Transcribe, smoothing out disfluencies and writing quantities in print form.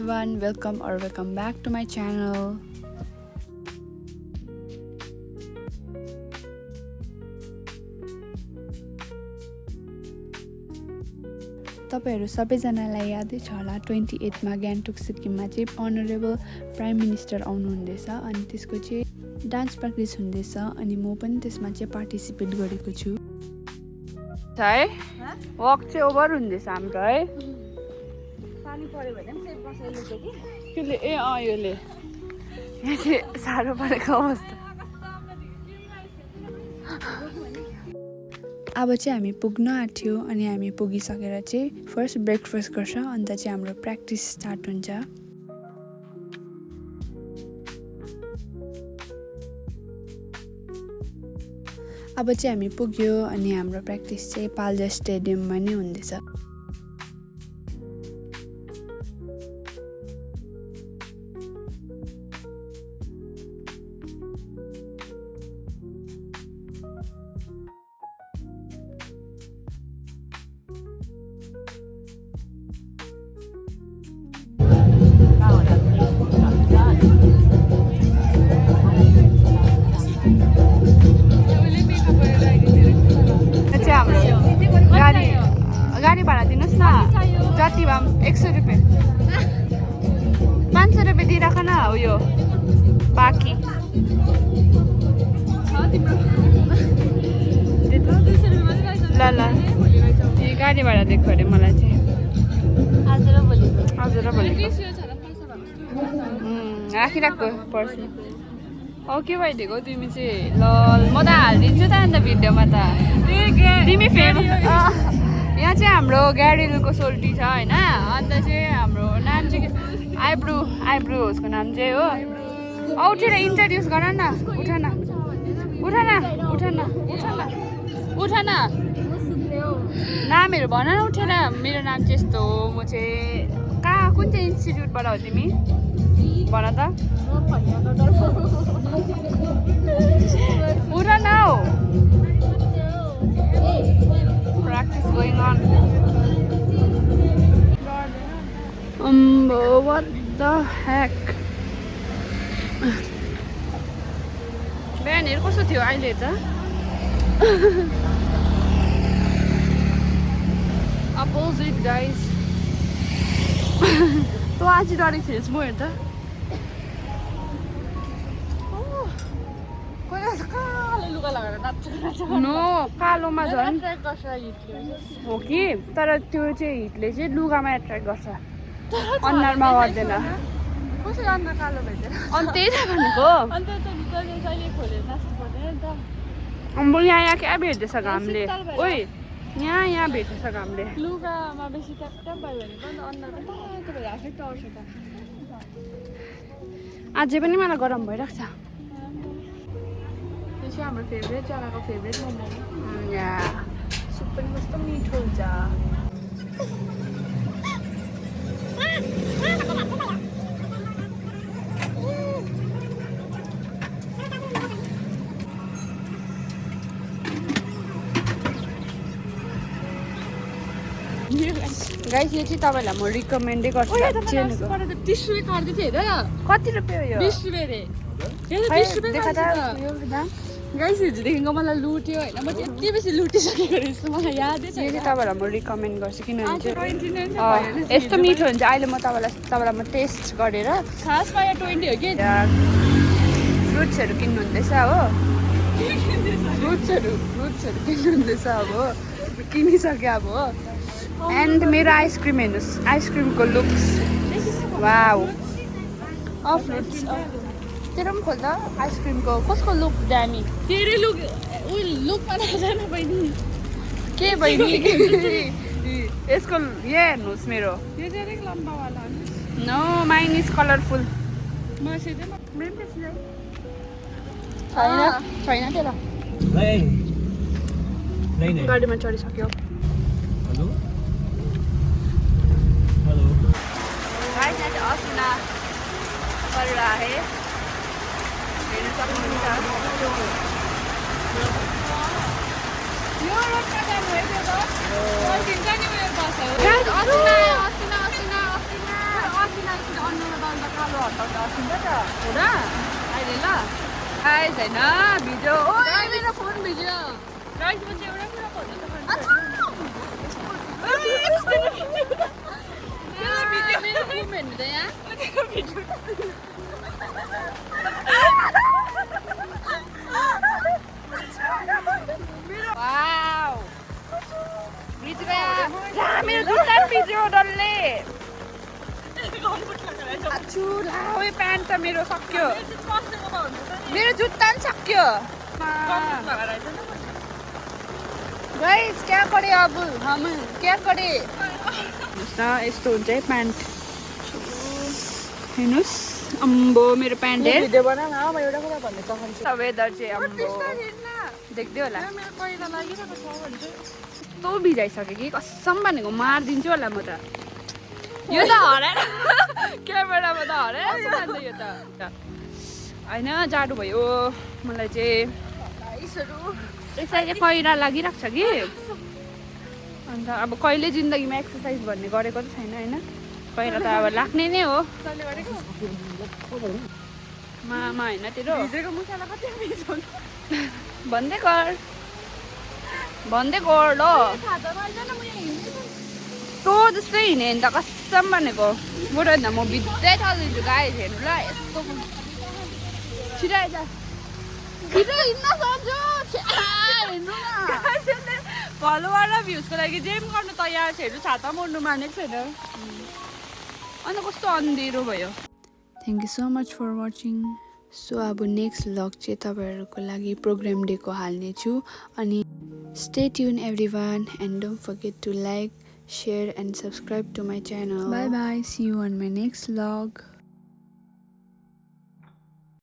everyone, welcome back to my channel. तपाईहरु सबैजनालाई यादै छ होला 28 मा गान्तोक सिक्किममा चाहिँ अनरेबल प्राइम मिनिस्टर आउनु हुँदैछ अनि त्यसको चाहिँ डान्स प्र्याक्टिस हुँदैछ अनि म पनि त्यसमा चाहिँ पार्टिसिपेट गरेको छु। है वक चाहिँ ओभर हुँदैछ हाम्रो है। पानी पर्यो भने पनि सेभ गर्छ यसले कि केले ए योले यहाँ चाहिँ साह्रो परेको अवस्था। अब चाहिँ हामी पुग्न आँट्यो अनि हामी पुगिसकेर चाहिँ फर्स्ट ब्रेकफास्ट गर्छ अन्त चाहिँ हाम्रो प्र्याक्टिस स्टार्ट हुन्छ। अब चाहिँ हामी पुग्यो अनि हाम्रो प्र्याक्टिस चाहिँ पाल्जा स्टेडियममा नै हुँदैछ। गाडी भाडा दिनुहोस् न जति भए 100 रुपियाँ 500 रुपियाँ दिइराख न उयो बाँकी ल ल गाडी भाडा दिएको अरे मलाई चाहिँ आज र भोलि राखिराख्नु पर्छ। के भइदिएको तिमी चाहिँ ल म त हालिदिन्छु त अन्त भिडियोमा त तिमी फेमस। यहाँ चाहिँ हाम्रो ग्यारिलको सोल्टी छ होइन अन्त चाहिँ हाम्रो नाम चाहिँ आइब्रो उसको नाम चाहिँ हो। उठेर इन्ट्रोड्युस गर न उठ न नामहरू भन न उठेर। मेरो नाम चाहिँ यस्तो हो। म चाहिँ कुन चाहिँ इन्स्टिट्युटबाट हो तिमी भन त उठ न हौ। Practice going on. What the heck? बिहानहरू कस्तो थियो अहिले त? Opposite guys. तँ आज डरेको थिएछ म हेर्दा। नो कालोमा झन् हो कि तर त्यो चाहिँ हिटले चाहिँ लुगामा एट्र्याक्ट गर्छ अनुहारमा गर्दैन। कसरी अनुहार कालो भेट्दैन अनि त्यही त भनेको। अन्त त भित्रले जहिले खोलेर नाच्नु पर्दैन नि त। अम्बो यहाँ क्या भेट्दैछ घामले ओइ यहाँ भेट्दैछ घामले। लुगामा बेसी ट्याप भयो भने पनि अनुहार पनि तातो भएर आफै टर्छ त। अझै पनि मलाई गरम भइरहेको छ। यो चाहिँ हाम्रो फेभरेट जग्गाको फेभरेट मोमो। यहाँ सुप पनि कस्तो मिठो हुन्छ। गाइस यो चाहिँ तपाईँलाई म रिकमेन्डै गर्छु। 30 रुपियाँ काट्दै थियो हेर। कति रुपियाँ हो यो? 20 रुपियाँ रे। यो 20 रुपियाँ गाइस हिजोदेखिको मलाई लुट्यो होइन। म चाहिँ यति बेसी लुटिसकेको रहेछु मलाई यादै छ। यो चाहिँ तपाईँलाई म रिकमेन्ड गर्छु किनभने चाहिँ यस्तो मिठो हुन्छ। अहिले म तपाईँलाई म टेस्ट गरेर खासमा यहाँ 20 हो कि फ्रुट्सहरू किन्नु हुँदैछ हो। फ्रुट्सहरू किन्नु हुँदैछ अब किनिसक्यो अब हो। एन्ड मेरो आइसक्रिम हेर्नुहोस् आइसक्रिमको लुक्स वाउ। फ्रुट्स तेरो पनि खोल्दा आइसक्रिमको कसको लुक दामी। तेरो लुकमा नजान बहिनी के बहिनी यसको यहाँ हेर्नुहोस् मेरो यो चाहिँ लम्बावाला नो माइन इज कलरफुल। छैन तेरो गाडीमा चढिसक्यो। असिना पड़ रहा है हेर्न सक्नुहुन्छ। यो रोडमा जानु है त्यो त पर्खिन्छ नि मेरो बस हो। असिना हटाउँदा असिन्छ त हो र अहिले ल गाइस होइन भिडियो ओ मेरो फोन भिडियो गाइस म चाहिँ एउटा कुरा भन्नु त मेरो फिल्म हेर्नु त यहाँ वाउ भिज गया ला मेरो जुत्ता भिज्यो डल्ले आछु ला ओए प्यान्ट त मेरो सक्यो मेरो जुत्ता पनि सक्यो गाइस क्या करे अब हम क्या करे यस्तो हुन्छ है प्यान्ट हेर्नुहोस् अम्बो मेरो प्यान्ट हेर भिडियो बना न म एउटा कुरा भन्नु चाहन्छु वेदर चाहिँ अम्बो देख्दै होला मेरो पहिला लागिरहेको छ भन्छु यस्तो भिजाइसक्यो कि कसम भनेको मारिदिन्छु होला म त यो त हराएर क्यामेरामा त हराएर जान्छ यो त होइन जाडो भयो मलाई चाहिँ यसरी चाहिँ पहिरा लागिरहेको छ कि अन्त अब कहिले जिन्दगीमा एक्सर्साइज भन्ने गरेको त छैन होइन पहिला त अब लाग्ने नै हो मामा होइन तेरो भिजेको मुसाला कति भिजाउनु भन्दै गर ल तँ जस्तै हिँडेँ नि त कसम भनेको बरु होइन म भित्रै चल्दैछु गाइस हेर्नु ल यस्तो छिटो आइज छिटो हिँड्न सक्छु हेर्नु न फलोवर र भ्युजको लागि जेम गर्नु तयार छ हेर्नु छाता मोड्नु मानेको छैन अन्त कस्तो अन्धेरो भयो thank you so much for watching so अब नेक्स्ट भ्लग चाहिँ तपाईँहरूको लागि प्रोग्राम डेको हाल्नेछु अनि stay tune everyone and don't forget to like share and subscribe to my channel. Bye bye, see you on my next vlog.